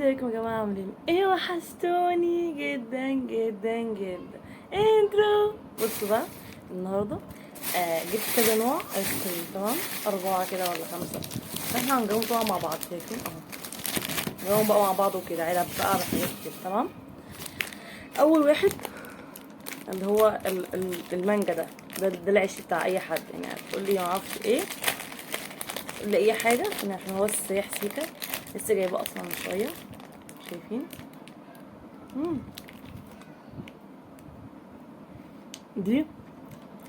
ازيكم يا جماعة؟ عاملين ايه؟ وحشتوني جدا جدا جدا. intro. بصوا بقى النهارده جبت كذا نوع ايس كريم، تمام؟ 4 كده ولا 5، فاحنا هنجربهم طبعا مع بعض. شايفين اهو، نجربهم بقى مع بعض وكده، علب بقى بحاجات كده، تمام؟ اول واحد اللي هو المانجا، ده العيش بتاع اي حد، يعني هتقول لي ما اعرفش ايه، تقول لي اي حاجة، عشان هو السياح سيكا لسه جايباه اصلا من شوية. شايفين؟ دي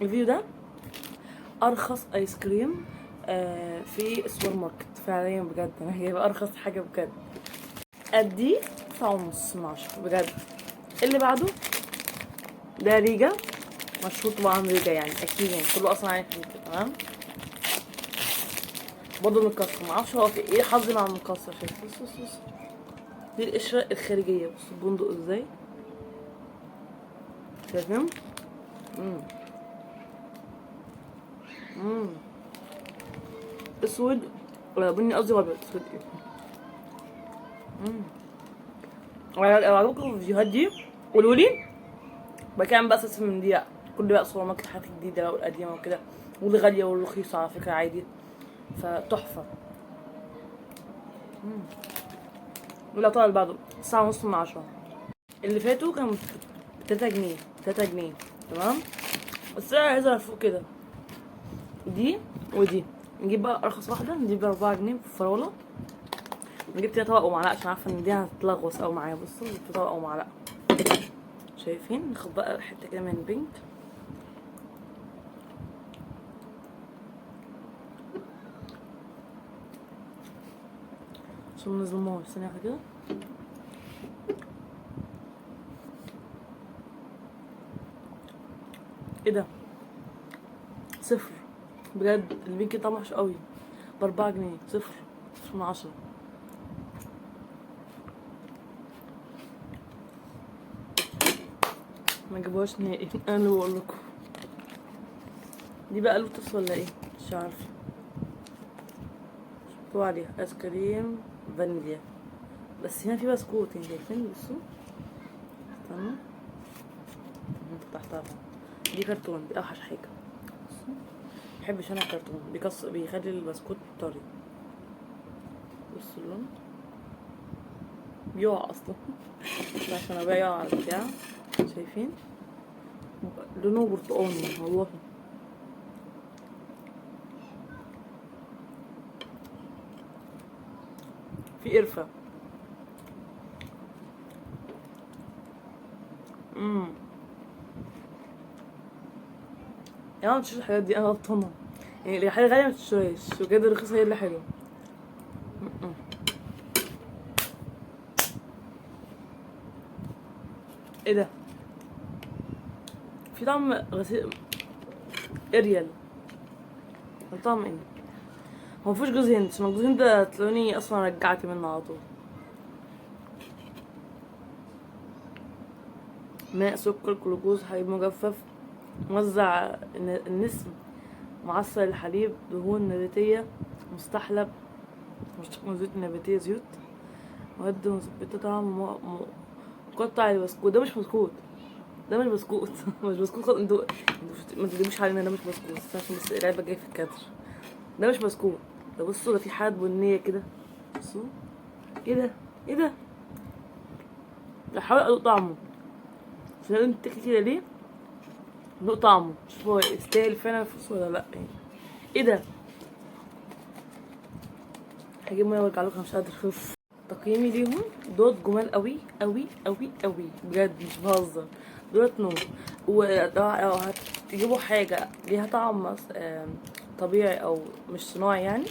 الفيديو ده ارخص ايس كريم في السوبر ماركت فعليا بجد، انا جايبه ارخص حاجة بجد. ادي 9.5 من 10 بجد. اللي بعده ده ريجا، مشهور طبعا ريجا، يعني اكيد يعني كله اصلا عارف ريجا، تمام؟ برضه متكسر، معرفش هو في ايه حظي مع المكسر. شايف؟ بص بص بص، دي القشرة الخارجية، بص البندق ازاي، شايفين؟ اسود ولا بني، قصدي ولا اسود ايه. لو عجبكم الفيديوهات دي قولوا لي، بكام بقى اساس من دي بقى، كل بقى سوبر ماركت حاجات جديدة بقى والقديمه وكده، والغاليه والرخيصه على فكرة عادي، فتحفه. ولا طلع اللي بعده 9.5 من 10. اللي فاتوا كانوا 3 جنيه، 3 جنيه، تمام؟ السعر هيظهر فوق كده، دي ودي. نجيب بقى ارخص واحدة، نجيب بقى 4 جنيه فراوله. نجيب كده طبق ومعلقة عشان عارفه ان دي هتلغوص قوي معايا. بصوا، جبت طبق ومعلقة، شايفين؟ ناخد بقى حتة كده من بينك. عشان ما نظلمهاش. ثانية واحدة كده. ايه ده؟ صفر بجد. البينك طعمه وحش قوي، ب4 جنيه، صفر، صفر من 10. ما جابوهاش نهائي. انا اللي بقول لكم. دي بقى لوتس ولا ايه؟ مش عارفه. مكتوب عليها ايس كريم فانيليا، بس هنا في بسكوت، يعني شايفين؟ بصوا، استنوا، فتحتها. دي كرتون، دي اوحش حاجة. بصوا، مبحبش انا الكرتون، بيخلي البسكوت طري. بصوا اللون بيقع اصلا، عشان انا بيقع على البتاع. شايفين؟ لونه برتقاني والله. في قرفة. يا ما تشتريش الحاجات دي، انا غلطانة يعني، الحاجة غالية ما تشتريهاش، وكده الرخيصة هي اللي حلوة. ايه ده؟ في طعم غسيل اريال. طعم ايه؟ هو مفيهوش جوز هند، عشان جوز هند ده تلاقوني اصلا رجعت منه على طول. ماء، سكر، جلوكوز، حليب مجفف، موزع النسم، معصر الحليب، دهون نباتية، مستحلب، مشتق من زيوت نباتية، زيوت، مواد مثبتة طعم، مقطع البسكوت. ده مش بسكوت، ده مش بسكوت، مش بسكوت خالص. انتوا ما تكذبوش علينا، ده مش بسكوت، بس عشان بس العلبة جاية في الكادر. ده مش بسكوت ده. بصوا، ده في حاجات بنية كده. بصوا، ايه ده؟ ايه ده؟ بحاول ادوق طعمه، عشان انت بتاكلي كده ليه؟ دوق طعمه، شوف هو يستاهل فعلا الفلوس ولا لا. يعني ايه ده؟ هجيب مية وارجع لكم، مش قادر اخف. تقييمي ليهم دوت جمال قوي قوي قوي قوي بجد، مش بهزر. دوت نو. ولو هتجيبوا حاجة ليها طعم طبيعي او مش صناعي، يعني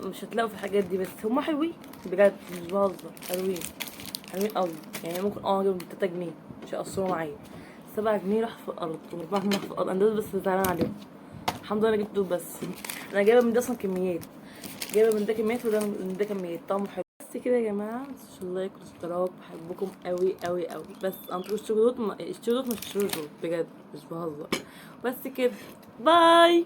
مش هتلاقوا في الحاجات دي، بس هما حلوين بجد، مش بهزر، حلوين حلوين قوي. يعني ممكن اجيبهم 3 جنيه مش هيقصروا معايا. 7 جنيه راح في الارض، و4 جنيه راح في الارض. انا دول بس زعلان عليهم، الحمد لله انا جبت دول بس. انا جايبه من ده اصلا كميات، جايبه من ده كميات وده من ده كميات، طعمه حلو. بس كده يا جماعة، ما تنسوش اللايك والاشتراك، بحبكم قوي قوي قوي. بس انتوا اشتروا دوت، اشتروا دوت، مش تشتروا دوت بجد، مش بهزر. بس كده، باي.